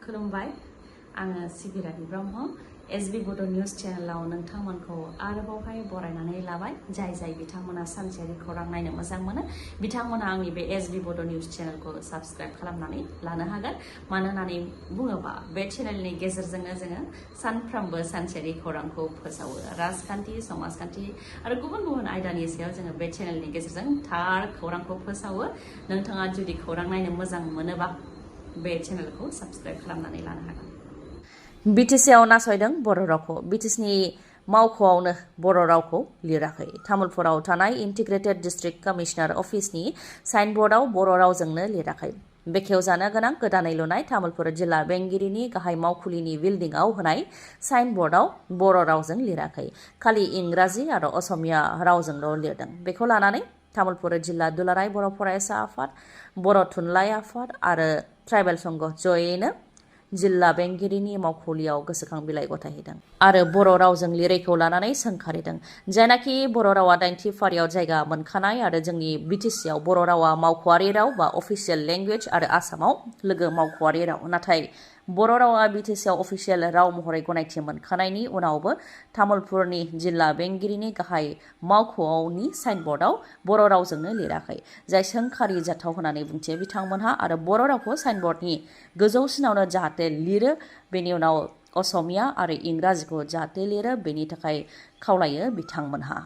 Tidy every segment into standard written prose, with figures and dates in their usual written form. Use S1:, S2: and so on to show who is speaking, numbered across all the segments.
S1: खुलुमबाय आङो सिबिरानि ब्रह्म एसबी बड' निउज चेनेलाव नोंथांमोनखौ आरोबावहाय बरायनानै लाबाय जाय बिथांमोना सानसेयारि खौरां नायनो मोजां मोनो बिथांमोना आंनि बे एसबी बड' निउज चेनेलखौ साबस्क्राइब खालामनानै लानो हागोन मानो होननानै बुङोबा बे चेनेलनि गेजेरजोंनो जोङो सानफ्रोमबो सानसेयारि खौरांखौ फोसावो राजखान्थि समाजखान्थि आरो गुबुन आयदानि सायाव जोङो बे चेनेलनि गेजेरजों थार खौरांखौ फोसावो नोंथाङा जुदि खौरां नायनो मोजां मोनोबा बे चेनेलखौ साबस्क्राइब खालामनानै लानो हागोन बिटिसिआव नासयदों बर' रावखौ बिटिसिनि मावख'आवनो बर' रावखौ लिराखै तामुलपुराव थानाय इन्टिग्रेटेड डिस्ट्रिक्ट कमिशनार अफिसनि साइनबर्डआव बर' रावजोंनो लिराखै बेखेवजानो गोनां गोदानै लुनाय तामुलपुर जिल्ला बेंगिरिनि गाहाय मावखुलिनि बिल्डिंआव होनाय साइनबर्डआव बर' रावजों लिराखै खालि इंराजि आरो असमिया रावजोंल' लिरदों बेखौ लानानै तामुलपुर जिल्ला दुलाराय बर' फरायसा आफाद बर' थुनलाइ आफाद आरो ट्राइबेल संघ जयैनो जिल्ला बेंगिरिनि मावखुलियाव गोसोखां बिलाइ गथायहैदों आरो बर' रावजों लिरैखौ लानानै सोंखारिदों जायनाखि बर' रावा 90 फारियाव जायगा मोनखानाय आरो जोंनि बिटिसिआव बर' रावा मावख'आरि राव बा अफिसियेल लेंगुवेज आरो आसामाव लोगो मावख'आरि राव नाथाय बर' रावा बिटिसिआव अफिसियेल राव महरै गनायथि मोनखानायनि उनावबो तामुलपुरनि जिल्ला बेंगिरिनि गाहाय मावख'आवनि साइनबर्डआव बर' रावजोंनो लिराखै जाय सोंखारि जाथाव होननानै बुंथियो बिथांमोनहा आरो बर' रावखौ साइनबर्डनि गोजौसिनावनो जाहाथे लिरो बेनि उनाव असमिया आरो इंराजिखौ जाहाथे लिरो बेनि थाखाय खावलायो बिथांमोनहा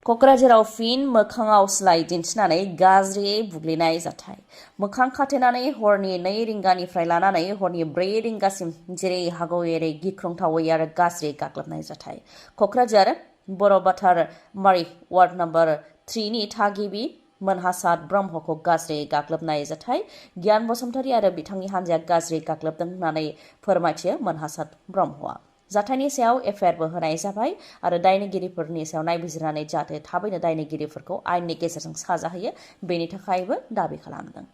S1: क'क्राझाराव फिन मोखाङाव सिलाइ दिन्थिनानै गाज्रियै बुग्लिनाय जाथाय मोखां खाथेनानै हरनि 2 रिंगानिफ्राय लानानै हरनि 4 रिंगासिम जेरै हागौ एरै गिख्रंथावै आरो गाज्रि गाग्लोबनाय जाथाय क'क्राझार बर' बाथार मारि वार्ड नम्बर 3 नि थागिबि मोनहासाद ब्रह्मखौ गाज्रि गाग्लोबनाय जाथाय गियान बसुमतारी आरो बिथांनि हान्जाया गाज्रि गाग्लोबदों होननानै फोरमायथियो मोनहासाद ब्रह्मआ जाथायनि सायाव एफआइआरबो होनाय जाबाय आरो दायनिगिरिफोरनि सायाव नायबिजिरनानै जाहाथे थाबैनो दायनिगिरिफोरखौ आयेननि गेजेरजों साजा होयो बेनि थाखायबो दाबि खालामदों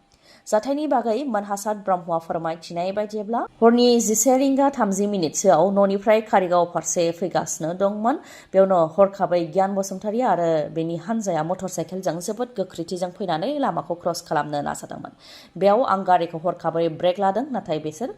S1: जाथायनि बागै मोनहासाद ब्रह्मआ फोरमायथिनाय बायदिब्ला हरनि 11 रिंगा 30 मिनिटसोआव न'निफ्राय कारिगाव फारसे फैगासिनो दंमोन बेयावनो हरखाबै गियान बसुमतारी आरो बेनि हान्जाया मटर साइकेलजों जोबोद गोख्रैथिजों फैनानै लामाखौ क्रस खालामनो नाजादोंमोन बेयाव आं गारिखौ हरखाबै ब्रेक लादों नाथाय बिसोर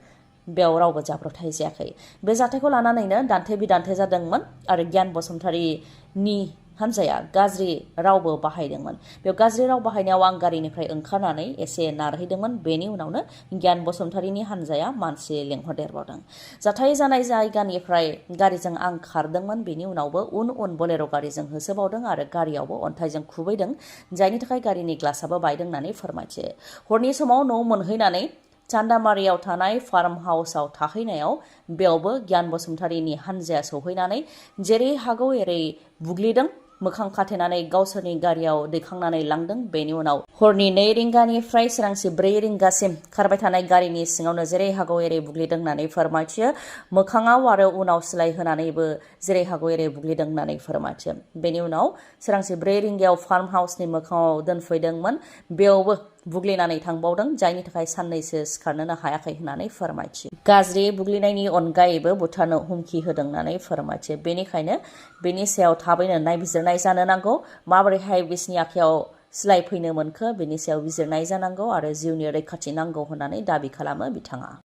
S1: बेयाव रावबो जाब्रबथाय जायाखै बे जाथायखौ लानानैनो दान्थे बिदान्थे जादोंमोन आरो गियान बसुमतारीनि हान्जाया गाज्रि रावबो बाहायदोंमोन बेयाव गाज्रि राव बाहायनायाव आं गारिनिफ्राय ओंखारनानै एसे नारहैदोंमोन बेनि उनावनो गियान बसुमतारीनि हान्जाया मानसि लेंहरदेरबावदों जाथाय जानाय जायगानिफ्राय गारिजों आं खारदोंमोन बेनि उनावबो उन बोलेर' गारिजों होसोबावदों आरो गारियावबो अन्थाइजों खुबैदों जायनि थाखाय गारिनि ग्लासाबो बायदों होननानै फोरमायथियो हरनि समाव न' मोनहैनानै चान्दामारियाव थानाय फार्म हाउसाव थाहैनायाव बेयावबो गियान बसुमतारीनि हान्जाया सौहैनानै जेरै हागौ एरै बुग्लिदों मोखां खाथेनानै गावसोरनि गारियाव दैखांनानै लांदों बेनि उनाव हरनि 2 रिंगानिफ्राय सोरांसि 4 रिंगासिम खारबाय थानाय गारिनि सिङावनो जेरै हागौ एरै बुग्लिदों होननानै फोरमायथियो मोखाङाव आरो उनाव सिलाइ होनानैबो जेरै हागौ एरै बुग्लिदों होननानै फोरमायथियो बेनि उनाव सोरांसि 4 रिंगायाव फार्म हाउसनि मोखाङाव दोनफैदोंमोन बेयावबो बुग्लिनानै थांबावदों जायनि थाखाय साननैसो सिखारनोनो हायाखै होननानै फोरमायथियो गाज्रि बुग्लिनायनि अनगायैबो बुथारनो हुमखि होदों होननानै फोरमायथियो बेनिखायनो बेनि सायाव थाबैनो नायबिजिरनाय जानो नांगौ माबोरैहाय बिसिनि आखायाव सिलाइ फैनो मोनखो बेनि सायाव बिजिरनाय जानांगौ आरो जिउनि रैखाथि नांगौ होननानै दाबि खालामो बिथाङा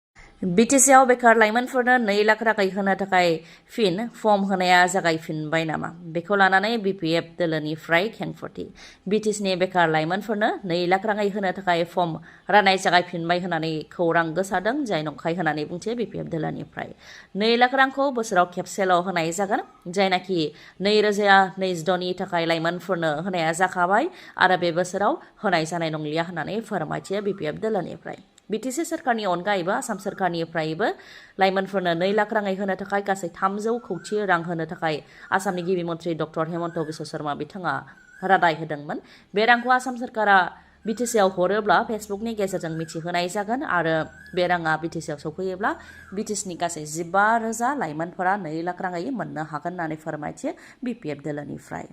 S1: बिटिसिआव बेखार लाइमोनफोरनो 2 लाख राङै होनो थाखाय फिन फर्म होनाया जागायफिनबाय नामा बेखौ लानानै बिपिएफ दोलोनिफ्राय खेंफोरथि बिटिसिनि बेखार लाइमोनफोरनो 2 लाख राङै होनो थाखाय फर्म राननाय जागायफिनबाय होननानै खौरां गोसारदों जाय नंखाय होननानै बुंथियो बिपिएफ दोलोनिफ्राय 2 लाख रांखौ बोसोराव खेबसेल' होनाय जागोन जायनाखि 2026 नि थाखाय लाइमोनफोरनो होनाया जाखाबाय आरो बे बोसोराव होनाय जानाय नंलिया होननानै फोरमायथियो बिपिएफ दोलोनिफ्राय बिटिसि सोरखारनि अनगायैबो आसाम सोरखारनिफ्रायबो लाइमोनफोरनो 2 लाख राङै होनो थाखाय गासै 300 कौटि रां होनो थाखाय आसामनि गिबि मन्थ्रि डक्टर हेमन्त बिश्व शर्मा बिथाङा रादाय होदोंमोन बे रांखौ आसाम सोरखारा बिटिसिआव हरोब्ला फेसबुकनि गेजेरजों मिथिहोनाय जागोन आरो बे राङा बिटिसिआव सौफैयोब्ला बिटिसिनि गासै 15,000 लाइमोनफोरा 2 लाख राङै मोननो हागोन होननानै फोरमायथियो बिपिएफ दोलोनिफ्राय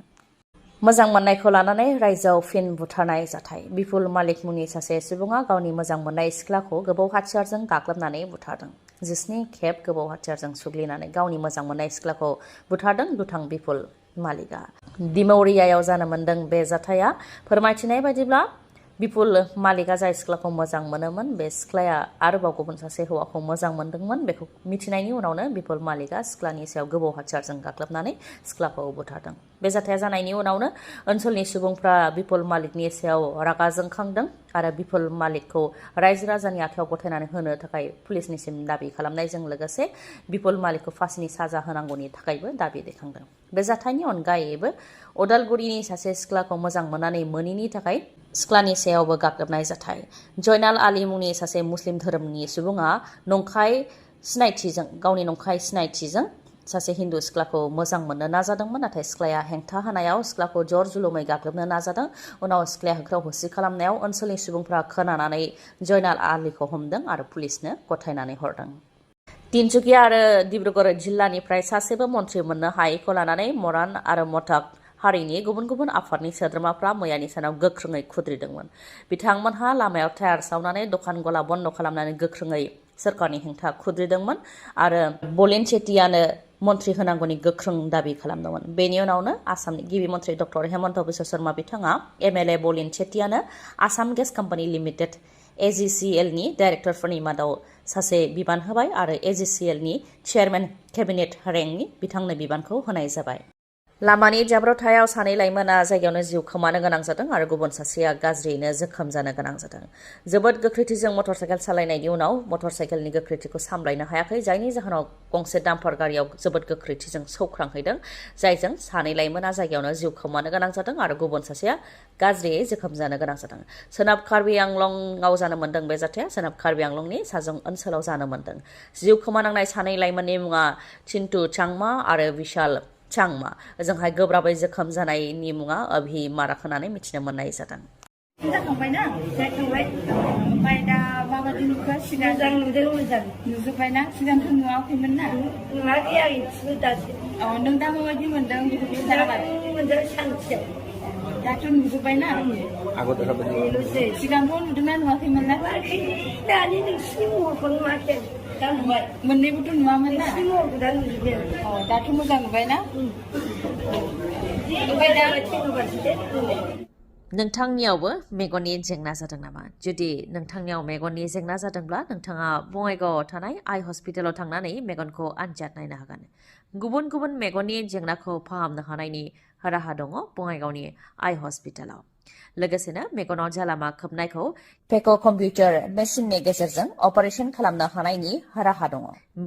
S1: मोजां मोननायखौ लानानै रायजोआव फिन बुथारनाय जाथाय बिपुल मालिक मुंनि सासे सुबुङा गावनि मोजां मोननाय सिख्लाखौ गोबौ हाथियारजों गाग्लोबनानै बुथारदों 19 खेब गोबौ हाथियारजों सुग्लिनानै गावनि मोजां मोननाय सिख्लाखौ बुथारदों दुथां बिपुल मालिकआ दिमौरियायाव जानो मोनदों बे जाथाया फोरमायथिनाय बायदिब्ला बिपुल मालिकआ जाय सिख्लाखौ मोजां मोनोमोन बे सिख्लाया आरोबाव गुबुन सासे हौवाखौ मोजां मोनदोंमोन। बेखौ मिथिनायनि उनावनो बिपुल मालिकआ सिख्लानि सायाव गोबौ हाथियारजों गाग्लोबनानै सिख्लाखौ बुथारदों। बे जाथाया जानायनि उनावनो ओनसोलनि सुबुंफ्रा बिपुल मालिकनि सायाव रागा जोंखांदों आरो बिपुल मालिकखौ रायजो राजानि आखायाव गथायनानै होनो थाखाय पुलिसनिसिम दाबि खालामनायजों लोगोसे बिपुल मालिकखौ फासिनि साजा होनांगौनि थाखायबो दाबि दैखांदों। बे जाथायनि अनगायैबो अदालगुरिनि सासे सिख्लाखौ मोजां मोननानै मोनैनि थाखाय सिख्लानि सायावबो गाग्लोबनाय जाथाय। जयनाल आली मुंनि सासे मुस्लिम धोरोमनि सुबुङा गावनि नंखाय सिनायथिजों सासे हिन्दु सिख्लाखौ मोजां मोननो नाजादोंमोन, नाथाय सिख्लाया हेंथा होनायाव सिख्लाखौ जर जुलुमै गाग्लोबनो नाजादों। उनाव सिख्लाया होख्राव होसि खालामनायाव ओनसोलनि सुबुंफ्रा खोनानानै जयनाल आलीखौ हमदों आरो पुलिसनो गथायनानै हरदों। तिनसुकिया आरो डिब्रुगड़ जिल्लानिफ्राय सासेबो मन्थ्रि मोननो हायैखौ लानानै मरान आरो मटाक हारिनि गुबुन गुबुन आफादनि सोद्रोमाफ्रा मैयानि सानाव गोख्रोङै खुद्रिदोंमोन। बिथांमोनहा लामायाव टायार सावनानै दखान गला बन्द खालामनानै गोख्रोङै सोरखारनि हेंथा खुद्रिदोंमोन आरो बलिन चेटियानो मन्थ्रि होनांगौनि गोख्रों दाबि खालामदोंमोन। बेनि उनावनो आसामनि गिबि मन्थ्रि डक्टर हेमन्त बिश्व शर्मा बिथाङा एमएलए बलिन चेटियानो आसाम गेस कम्पानि लिमिटेड एजिसिएलनि डाइरेक्टरफोरनि मादाव सासे बिबान होबाय आरो एजिसिएलनि चेयारमेन केबिनेट रेंकनि बिथांनो बिबानखौ होनाय जाबाय। लामानि जाब्रबथायाव सानै लाइमोना जायगायावनो जिउ खोमानो गोनां जादों आरो गुबुन सासेया गाज्रियैनो जोखोम जानो गोनां जादों। जोबोद गोख्रैथिजों मटर साइकेल सालायनायनि उनाव मटर साइकेलनि गोख्रैथिखौ सामलायनो हायाखै, जायनि जाहोनाव गंसे डाम्पार गारियाव जोबोद गोख्रैथिजों सौख्रांहैदों, जायजों सानै लाइमोना जायगायावनो जिउ खोमानो गोनां जादों आरो गुबुन सासेया गाज्रियै जोखोम जानो गोनां जादों। सोनाब कार्बि आंलंआव जानो मोन्दों बे जाथाया सोनाब कार्बि आंलंनि साजं ओनसोलाव जानो मोन्दों। जिउ खोमानांनाय सानै लाइमोननि मुङा चिन्टु चांमा आरो विशाल चांमा। ओजोंहाय गोब्राबै जोखोम जानायनि मुङा अभि माराक होननानै मिथिनो मोननाय जादों।
S2: जाखांबायना? जाखांबाय। ओमफ्राय दा माबायदि नुखो? सिगां मोजां नुदों, मोजां नुजोब्बायना? सिगांथ' नुवाखैमोन ना? नुवाखै, आं इसेबो दासो। नों दा माबायदि मोनदों? मोजां सान्थियाव। दाथ' नुजोब्बायना? सिगांथ' नुदोंना नुवाखैमोन ना? दानि नोंसिनि महरखौ नुवाखै। दा नुबाय। मोननैबोथ' नुवामोन ना? नोंसिनि महरखौ दा नुजोब्बाय। दाथ' मोजां नुबायना? ओमफ्राय दा
S1: नोंथांनियावबो मेगननि जेंना जादों नामा? जुदि नोंथांनियाव मेगननि जेंना जादोंब्ला नोंथाङा बङाइगावआव थानाय आइ हस्पिटालाव थांनानै मेगनखौ आनजाद नायनो हागोन। गुबुन गुबुन मेगननि जेंनाखौ फाहामनो हानायनि राहा दङ बङाइगावनि आइ हस्पिटालाव। लोगोसेनो मेगनाव जालामा खोबनायखौ फेक' कम्पिउटार मेसिननि गेजेरजों अपारेसन खालामनो हानायनि राहा दङ।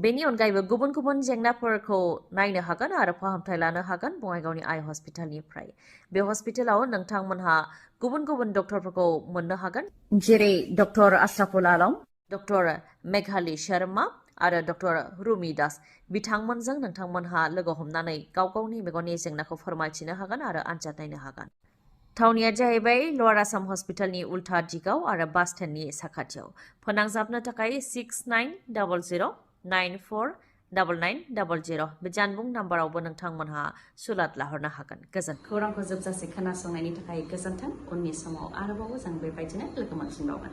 S1: बेनि अनगायैबो गुबुन गुबुन जेंनाफोरखौ नायनो हागोन आरो फाहामथाय लानो हागोन बङाइगावनि आइ हस्पिटालनिफ्राय। बे हस्पिटालाव नोंथांमोनहा गुबुन गुबुन डक्टरफोरखौ मोननो हागोन, जेरै डक्टर आशराफुल आलम, डक्टर मेघाली शर्मा आरो डक्टर रुमि दास। बिथांमोनजों नोंथांमोनहा लोगो हमनानै गाव गावनि मेगननि जेंनाखौ फोरमायथिनो हागोन आरो आनजाद नायनो हागोन। थावनिया जाहैबाय लवार आसाम हस्पिटालनि उल्था दिगाव आरो बास स्टेन्डनि साखाथियाव। फोनांजाबनो थाखाय 6900949900 बे जानबुं नाम्बारावबो नोंथांमोनहा सुलाद लाहरनो हागोन। गोजोन खौरांखौ जोबजासे खोनासंनायनि थाखाय गोजोन्थों। उननि समाव आरोबाव जों बेबायदिनो लोगो मोनफिनबावगोन।